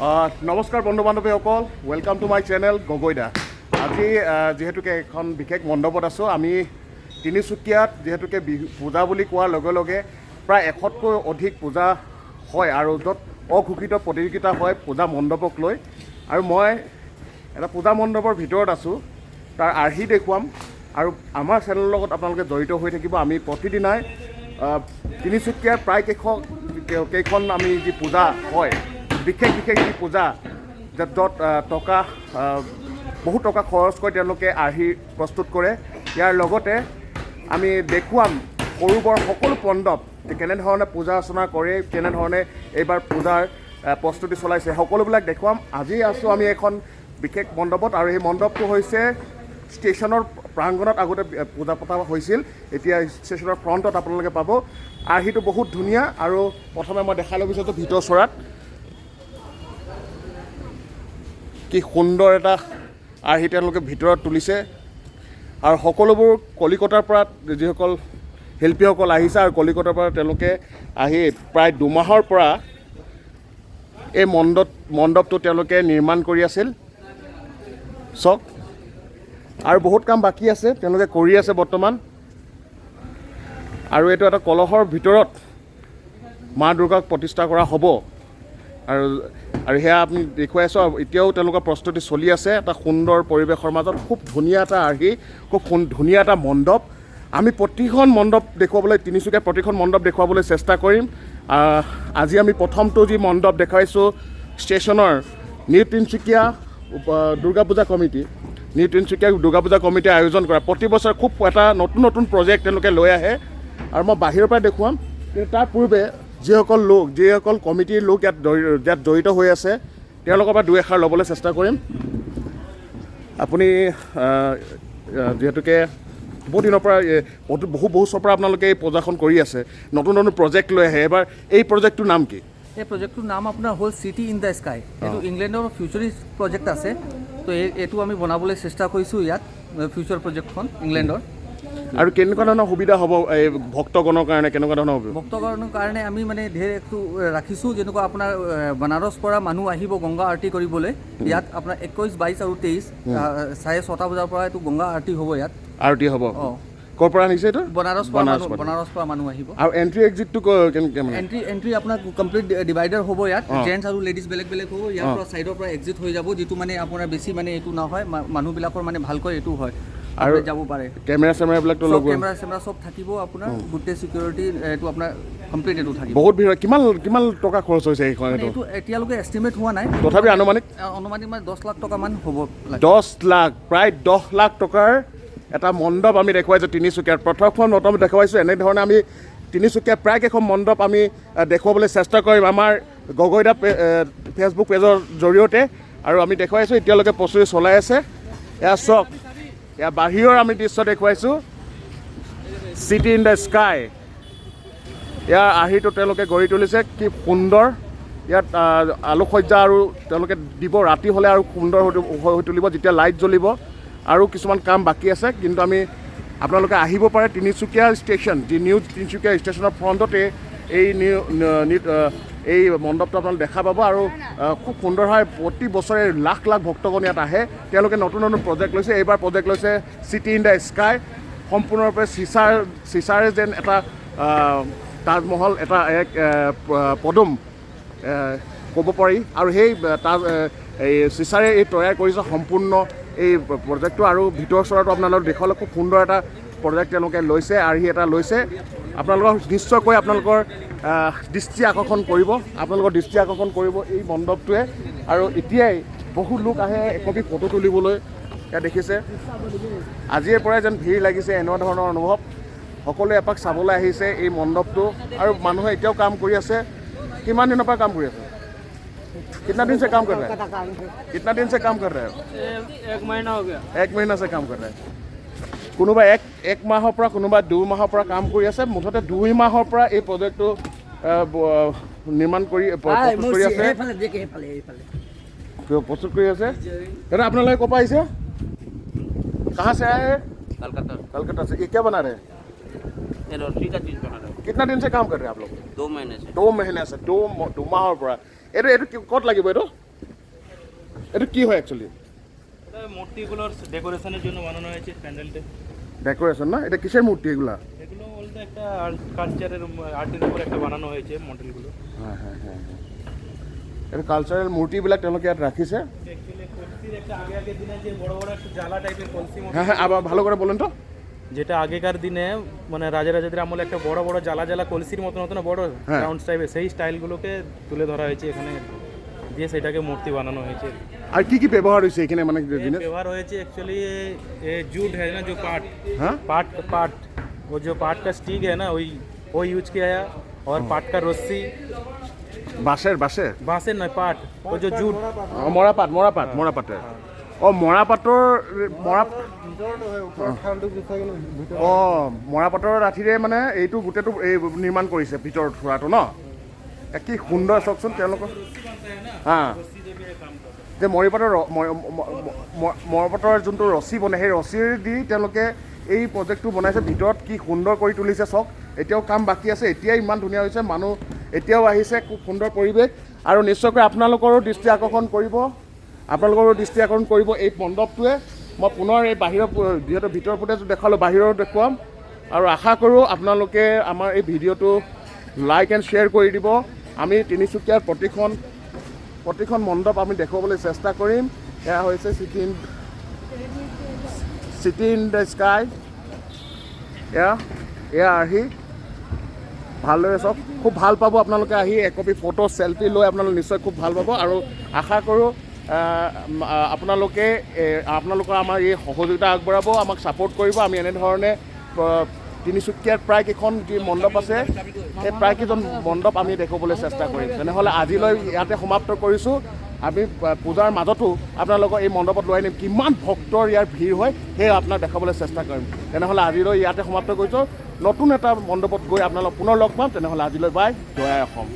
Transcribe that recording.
নমস্কাৰ বন্ধু বান্ধৱীসকল, welcome to my channel গগৈদা। আজি যিহেতুকে এখন বিশেষ মণ্ডপত আছোঁ আমি তিনিচুকীয়াত। যিহেতুকে বিহু পূজা বুলি কোৱাৰ লগে লগে প্ৰায় 100তকৈ অধিক পূজা হয় আৰু য'ত অঘোষিত প্ৰতিযোগিতা হয় পূজা মণ্ডপক লৈ। আৰু মই এটা পূজা মণ্ডপৰ ভিতৰত আছোঁ, তাৰ আৰ্হি দেখুৱাম আৰু আমাৰ চেনেলৰ লগত আপোনালোকে জড়িত হৈ থাকিব। আমি প্ৰতিদিনাই তিনিচুকীয়াৰ প্ৰায় কেইখন আমি যি পূজা হয়, বিশেষ বিশেষ যি পূজা, য'ত টকা বহুত টকা খৰচ কৰি তেওঁলোকে আৰ্হি প্ৰস্তুত কৰে, ইয়াৰ লগতে আমি দেখুৱাম সৰু বৰ সকলো মণ্ডপ যে কেনেধৰণে পূজা অৰ্চনা কৰে, কেনেধৰণে এইবাৰ পূজাৰ প্ৰস্তুতি চলাইছে, সকলোবিলাক দেখুৱাম। আজি আছোঁ আমি এখন বিশেষ মণ্ডপত আৰু এই মণ্ডপটো হৈছে ষ্টেচনৰ প্ৰাংগণত। আগতে পূজা পতা হৈছিল, এতিয়া ষ্টেচনৰ ফ্ৰণ্টত আপোনালোকে পাব। আৰ্হিটো বহুত ধুনীয়া আৰু প্ৰথমে মই দেখাই ল'ব বিচাৰিছোঁ ভিতৰ চৰাত কি সুন্দৰ এটা আৰ্হি তেওঁলোকে ভিতৰত তুলিছে। আৰু সকলোবোৰ কলিকতাৰ পৰা যিসকল শিল্পীসকল আহিছে আৰু কলিকতাৰ পৰা তেওঁলোকে আহি প্ৰায় 2 মাহৰ পৰা এই মণ্ডপটো তেওঁলোকে নিৰ্মাণ কৰি আছিল। চাওক, আৰু বহুত কাম বাকী আছে, তেওঁলোকে কৰি আছে বৰ্তমান। আৰু এইটো এটা কলহৰ ভিতৰত মা দুৰ্গাক প্ৰতিষ্ঠা কৰা হ'ব আৰু সেয়া আপুনি দেখুৱাই আছোঁ। আৰু এতিয়াও তেওঁলোকৰ প্ৰস্তুতি চলি আছে এটা সুন্দৰ পৰিৱেশৰ মাজত। খুব ধুনীয়া এটা আৰ্হি, খুব ধুনীয়া এটা মণ্ডপ। আমি প্ৰতিখন মণ্ডপ দেখুৱাবলৈ, তিনিচুকীয়াৰ প্ৰতিখন মণ্ডপ দেখুৱাবলৈ চেষ্টা কৰিম। আজি আমি প্ৰথমটো যি মণ্ডপ দেখুৱাইছোঁ, ষ্টেচনৰ new Tinsukia Durga Puja committee, new Tinsukia Durga Puja কমিটিয়ে আয়োজন কৰা। প্ৰতি বছৰ খুব এটা নতুন নতুন প্ৰজেক্ট তেওঁলোকে লৈ আহে আৰু মই বাহিৰৰ পৰা দেখুৱাম। কিন্তু তাৰ পূৰ্বে যিসকল লোক, যিসকল কমিটিৰ লোক ইয়াত জড়িত হৈ আছে, তেওঁলোকৰ পৰা দুই এষাৰ ল'বলৈ চেষ্টা কৰিম। আপুনি আহ, আহ, যিহেতুকে বহুত দিনৰ পৰা, বহুত বহু বছৰৰ পৰা আপোনালোকে এই পূজাখন কৰি আছে, নতুন নতুন প্ৰজেক্ট লৈ আহে, এবাৰ এই প্ৰজেক্টটোৰ নাম কি? এই প্ৰজেক্টটোৰ নাম আপোনাৰ হ'ল চিটি ইন the sky. এইটো ইংলেণ্ডৰ ফিউচাৰিষ্ট প্ৰজেক্ট আছে। তো এইটো আমি বনাবলৈ চেষ্টা কৰিছোঁ ইয়াত, ফিউচাৰ প্ৰজেক্টখন ইংলেণ্ডৰ। আৰু কেনেকুৱা ধৰণৰ সুবিধা হ'ব এই ভক্তগণৰ কাৰণে, কেনেকুৱা ধৰণৰ হ'ব? ভক্তগণৰ কাৰণে আমি মানে ধেৰ একটো ৰাখিছোঁ। যেনেকুৱা আপোনাৰ বানাৰস পৰা মানুহ আহিব গংগা আৰতি কৰিবলৈ ইয়াত। আপোনাৰ 21, 22 আৰু 23 6:30 বজাৰ পৰা এইটো গংগা আৰতি হ'ব ইয়াত। আৰতি হ'ব? অঁ। ক'ৰ পৰা আনিছে এইটো? বনাৰস পৰা। বানাৰস মানুহ পৰা। বনাৰস পৰা মানুহ আহিব। আৰু এণ্ট্ৰি এক্সিটটো কেনেকৈ মানে? এণ্ট্ৰি আপোনাৰ কমপ্লিট ডিভাইডাৰ হ'ব ইয়াত। জেণ্টছ আৰু লেডিজ বেলেগ বেলেগ হ'ব ইয়াৰ পৰা। ছাইডৰ পৰা এক্সিট হৈ যাব, যিটো মানে আপোনাৰ বেছি মানে এইটো নহয়, মানুহবিলাকৰ মানে ভালকৈ এইটো হয় আৰু আৰু যাব পাৰে। কেমেৰা চেমেৰাবিলাকতো চব লগোৱা? কেমেৰা চেমেৰা চব থাকিব আপোনাৰ, গোটেই চিকিউৰিটি এইটো আপোনাৰ কমপ্লিট এইটো থাকিব। বহুত ভিৰ হয়। কিমান কিমান টকা খৰচ হৈছে এইখন? মানে এইটো এইটো এতিয়ালৈকে এষ্টিমেট হোৱা নাই। তথাপি আনুমানিক? অনুমানিক মানে 10 লাখ টকামান হ'ব লাগে। 10 লাখ, প্ৰায় 10 লাখ টকাৰ এটা মণ্ডপ আমি দেখুৱাইছোঁ তিনিচুকীয়াত। প্ৰথমখন মণ্ডপ দেখুৱাইছোঁ। এনেধৰণে আমি তিনিচুকীয়াৰ প্ৰায় কেইখন মণ্ডপ আমি দেখুৱাবলৈ চেষ্টা কৰিম আমাৰ গগৈদা ফেচবুক পেজৰ জৰিয়তে। আৰু আমি দেখুৱাইছোঁ, এতিয়ালৈকে প্ৰস্তুতি চলাই আছে। এয়া চাওক, এয়া বাহিৰৰ আমি দৃশ্য দেখুৱাইছোঁ, চিটি ইন the sky. ইয়াৰ আৰ্হিটো তেওঁলোকে গঢ়ি তুলিছে, কি সুন্দৰ। ইয়াত আলোকসজ্জা আৰু তেওঁলোকে দিব, ৰাতি হ'লে আৰু সুন্দৰ হৈ তুলিব যেতিয়া লাইট জ্বলিব। আৰু কিছুমান কাম বাকী আছে, কিন্তু আমি আপোনালোকে আহিব পাৰে তিনিচুকীয়া ষ্টেচন, যি নিউ তিনিচুকীয়া ষ্টেচনৰ ফ্ৰণ্টতে এই নিউ নিউ- এই মণ্ডপটো আপোনালোকে দেখা পাব। আৰু খুব সুন্দৰ হয়। প্ৰতি বছৰে লাখ লাখ ভক্তগণ ইয়াত আহে। তেওঁলোকে নতুন নতুন প্ৰজেক্ট লৈছে। এইবাৰ প্ৰজেক্ট লৈছে চিটি ইন the sky, সম্পূৰ্ণৰূপে চিচাৰে যেন এটা তাজমহল, এটা এক পদুম ক'ব পাৰি। আৰু সেই তাজ এই চিচাৰে এই তৈয়াৰ কৰিছে সম্পূৰ্ণ এই প্ৰজেক্টটো। আৰু ভিতৰ চৰাটো আপোনালোক দেখুৱালে, খুব সুন্দৰ এটা প্ৰজেক্ট তেওঁলোকে লৈছে, আৰ্হি এটা লৈছে। আপোনালোকৰ নিশ্চয়কৈ আপোনালোকৰ দৃষ্টি আকৰ্ষণ কৰিব, আপোনালোকৰ দৃষ্টি আকৰ্ষণ কৰিব এই মণ্ডপটোৱে। আৰু এতিয়াই বহু লোক আহে একপি ফটো তুলিবলৈ। ইয়াত দেখিছে, আজিৰে পৰাই যেন ভিৰ লাগিছে, এনেকুৱা ধৰণৰ অনুভৱ। সকলোৱে এপাক চাবলৈ আহিছে এই মণ্ডপটো। আৰু মানুহে এতিয়াও কাম কৰি আছে। কিমান দিনৰ পৰা কাম কৰি আছে? कितना दिन से काम कर रहे हैं? कितना दिन से काम कर रहे हो? एक महीना हो गया। एक महीना से काम कर रहे हैं। কোনোবা এক মাহৰ পৰা, কোনোবা 2 মাহৰ পৰা কাম কৰি আছে। মুঠতে 2 মাহৰ পৰা এই প্ৰজেক্টটো নিৰ্মাণ কৰি প্ৰস্তুত কৰি আছে, প্ৰস্তুত কৰি আছে। দাদা, আপোনালোকে ক'ৰ পৰা আহিছে? कहाँ से आए हैं? कलकत्ता। कलकत्ता से। ये क्या बना रहे हैं? ये रोटी का चीज बना रहे हैं। कितना दिन से काम कर रहे हैं आप लोग? 2 महीने से। 2 महीने से, 2 মাহৰ পৰা। এইটো ক'ত লাগিব এইটো? এইটো কি হয় একচুৱেলি? এটা মূর্তিগুলোর ডেকোরেশনের জন্য বানানো হয়েছে প্যান্ডেলটা। ডেকোরেশন না? এটা কিসের মূর্তি এগুলা? এগুলো বলতে একটা কালচারের আর্টের উপর একটা বানানো হয়েছে মডেলগুলো। হ্যাঁ হ্যাঁ হ্যাঁ হ্যাঁ, এইটো কালচাৰেল মূৰ্তিবিলাক তেওঁলোকে ইয়াত ৰাখিছে। অ্যাকচুয়ালি কলসির একটা আগে আগে দিনে যে বড় বড় একটা জ্বালা টাইপের কলসি মতো। হ্যাঁ হ্যাঁ, আবার ভালো করে বলেন তো। যেটা আগেকার দিনে মানে রাজা রাজাদের আমলে একটা বড় বড় জ্বালা জ্বালা কলসির মতন হতো না, বড় হ্যাঁ। রাউন্ড টাইপের, সেই স্টাইলগুলোকে তুলে ধরা হয়েছে এখানে, দিয়ে সেটাকে মূর্তি বানানো হয়েছে। আর কি কি ব্যবহার হৈছে এখানে মানে জিনিস? व्यवहार হয়েছে एक्चुअली ये जूट है ना, जो पाट हाँ? पाट पाट वो जो पाट का स्टिक है ना, वही वो यूज किया है और पाट का रस्सी। বাঁশেৰ বাঁশেৰ? बांसे नहीं, पाट, वो जो जूट। অঁ, মৰাপাট মৰাপাট মৰাপাটে। অঁ, মৰাপাটৰ মৰা অঁ, মৰাপাটৰ লাঠিৰে মানে এইটো গোটেইটো এই নিৰ্মাণ কৰিছে ভিতৰত থোৰাটো ন। এ, কি সুন্দৰ চাওকচোন তেওঁলোকৰ। হা, যে মৰিপাটৰ মৰাপাটৰ যোনটো ৰছী বনে, সেই ৰছীৰ দি তেওঁলোকে এই প্ৰজেক্টটো বনাইছে। ভিতৰত কি সুন্দৰ কৰি তুলিছে চাওক। এতিয়াও কাম বাকী আছে, এতিয়াই ইমান ধুনীয়া হৈছে, মানুহ এতিয়াও আহিছে। খুব সুন্দৰ পৰিৱেশ আৰু নিশ্চয়কৈ আপোনালোকৰো দৃষ্টি আকৰ্ষণ কৰিব, আপোনালোকৰো দৃষ্টি আকৰ্ষণ কৰিব এই মণ্ডপটোৱে। মই পুনৰ এই বাহিৰৰ যিহেতু ভিতৰৰ ফুটেজটো দেখুৱালোঁ, বাহিৰৰ দেখুৱাম আৰু আশা কৰোঁ আপোনালোকে আমাৰ এই ভিডিঅ'টো লাইক এণ্ড শ্বেয়াৰ কৰি দিব। আমি তিনিচুকীয়াৰ প্ৰতিখন প্ৰতিখন মণ্ডপ আমি দেখুৱাবলৈ চেষ্টা কৰিম। এয়া হৈছে city in the sky. এয়া এয়া আৰ্হি ভালদৰে চাওক, খুব ভাল পাব আপোনালোকে আহি একপি ফটো চেলফি লৈ আপোনালোকে নিশ্চয় খুব ভাল পাব। আৰু আশা কৰোঁ আপোনালোকে আপোনালোকৰ আমাৰ এই সহযোগিতা আগবঢ়াব, আমাক ছাপোৰ্ট কৰিব। আমি এনেধৰণে তিনিচুকীয়াৰ প্ৰায় কেইখন যি মণ্ডপ আছে, সেই প্ৰায় কেইজন মণ্ডপ আমি দেখুৱাবলৈ চেষ্টা কৰিম। তেনেহ'লে আজিলৈ ইয়াতে সমাপ্ত কৰিছোঁ। আমি পূজাৰ মাজতো আপোনালোকৰ এই মণ্ডপত লৈ আনিম, কিমান ভক্তৰ ইয়াৰ ভিৰ হয় সেয়া আপোনাক দেখাবলৈ চেষ্টা কৰিম। তেনেহ'লে আজিলৈ ইয়াতে সমাপ্ত কৰিছোঁ। নতুন এটা মণ্ডপত গৈ আপোনালোক পুনৰ লগ পাম। তেনেহ'লে আজিলৈ বাই, জয় আই অসম।